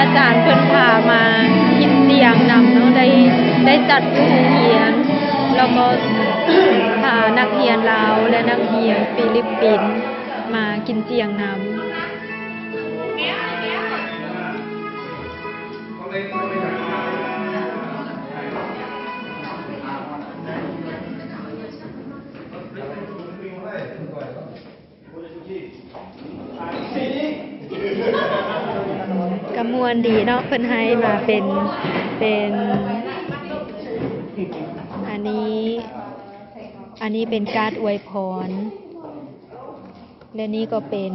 ອາຈານເພິ່ນພາມາກິນຈຽງນຳເນາະ ໄດ້ ໄດ້ຈັດຢູ່ໂຮງຮຽນ ແລ້ວກໍພານັກຮຽນລາວ ແລະ ນັກຮຽນຟີລິບປິນມາກິນຈຽງນຳ. ກະມ່ວນດີເນາະ ເພິ່ນໃຫ້ມາເປັນ ເປັນ ອັນນີ້ ອັນນີ້ເປັນກາດອວຍພອນ ແລະ ນີ້ກໍເປັນ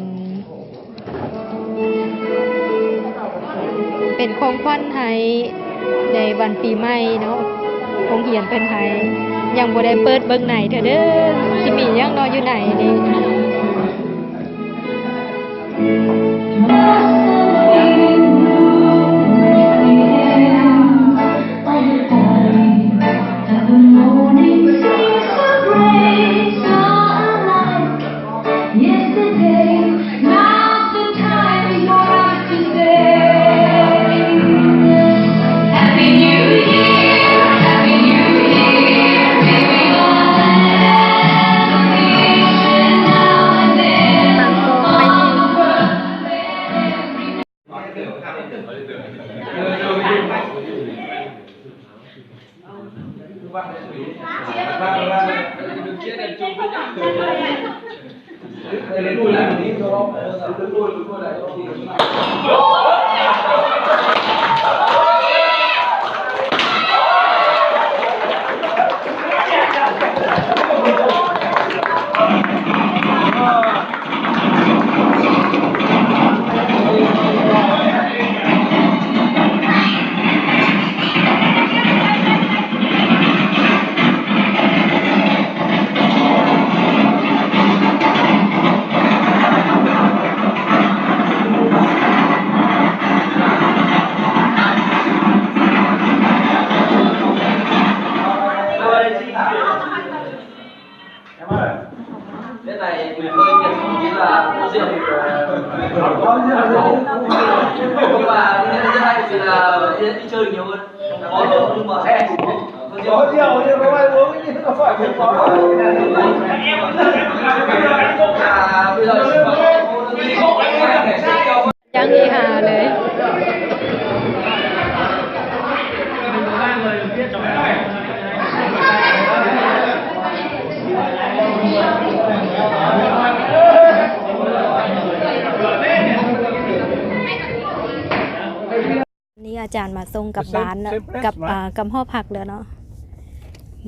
ເປັນຂອງຂວັນໃຫ້ໃນວັນປີໃໝ່ເນາະ ໂຮງຮຽນເພິ່ນໃຫ້ ຍັງບໍ່ໄດ້ເປີດເບິ່ງໃນເທື່ອເດີ້ ຊິມີຫຍັງເນາະຢູ່ໃນນີ້. Yesterday, now's the time for us to say Happy New Year, Happy New Year, may we all have a celebration now and then. All our birthdays. ຍັງເຮຮາເລີຍ. ນີ້ອາຈານມາສົ່ງກັບບ້ານແລ້ວ ກັບ ອ່າ ກັບຫໍພັກແລ້ວເນາະ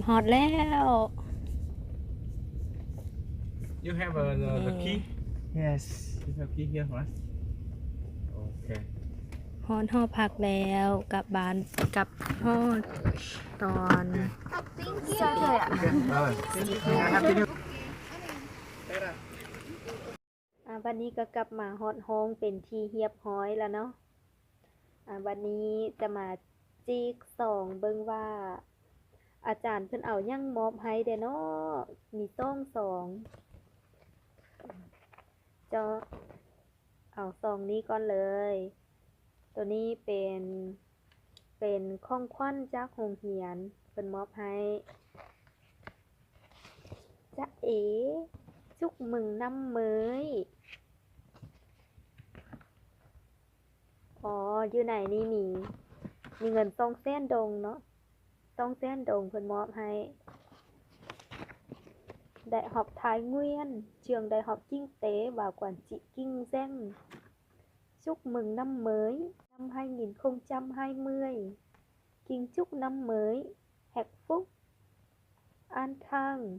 ຮອດແລ້ວ. You have a, the, the key? Yes. You have key here, right? Okay. ຮອດຫໍພັກແລ້ວ ກັບບ້ານ ກັບຮອດຕອນ Happy New Year. ອ່າ ບັດນີ້ກໍກັບມາຮອດຫ້ອງເປັນທີ່ຮຽບຮ້ອຍແລ້ວເນາະ. ອ່າ ບັດນີ້ຈະມາຈີກຊອງເບິ່ງວ່າ ອາຈານເພິ່ນເອົາຫຍັງມອບໃຫ້ແດ່ເນາະ. ມີສອງຊອງ ເຈາະເອົາຊອງນີ້ກ່ອນເລີຍ. ໂຕນີ້ເປັນ ເປັນຂອງຂວັນຈາກໂຮງຮຽນ ເພິ່ນມອບໃຫ້. ຈະເອ ຈຸກເມິງນ້ຳເມີຍ. ອໍ ຢູ່ໃນນີ້ມີ ມີເງິນສອງແສນດົງເນາະ ສອງແສນດົງເພິ່ນມອບໃຫ້. Đại học Thái Nguyên, trường Đại học Kinh tế và Quản trị kinh doanh. Chúc mừng năm mới, năm hai nghìn không trăm hai mươi. Kính chúc năm mới hạnh phúc, an khang.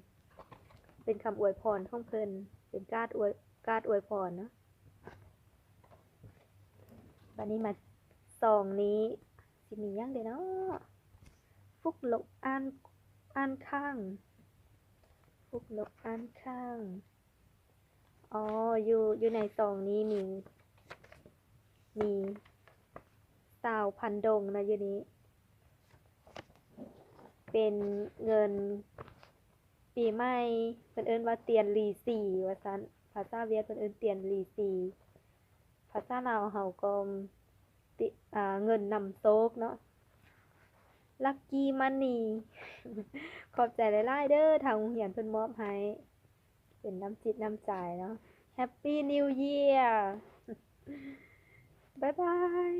ເປັນຄຳອວຍພອນຂອງເພິ່ນ ເປັນກາດອວຍ ກາດອວຍພອນເນາະ. ບັດນີ້ມາຊອງນີ້ ຊິມີຫຍັງເດເນາະ? Phúc lộc an, an khang, phúc lộc an khang. ອໍ ຢູ່ ຢູ່ໃນຊອງນີ້ມີ ມີຊາວພັນດົງເນາະ ຢູ່ນີ້ ເປັນເງິນປີໃໝ່ ເພິ່ນເອີ້ນວ່າຕຽນລີຊີວ່າຊັ້ນ ພາສາຫວຽດເພິ່ນເອີ້ນຕຽນລີຊີ ພາສາລາວເຮົາກໍ ຕິ ອ່າ ເງິນນຳໂຊກເນາະ Lucky Money ຂອບໃຈຫຼາຍໆເດີ ທາງໂຮງຮຽນເພິ່ນມອບໃຫ້ ເປັນນ້ຳຈິດນ້ຳໃຈເນາະ Happy New Year ບາຍບາຍ.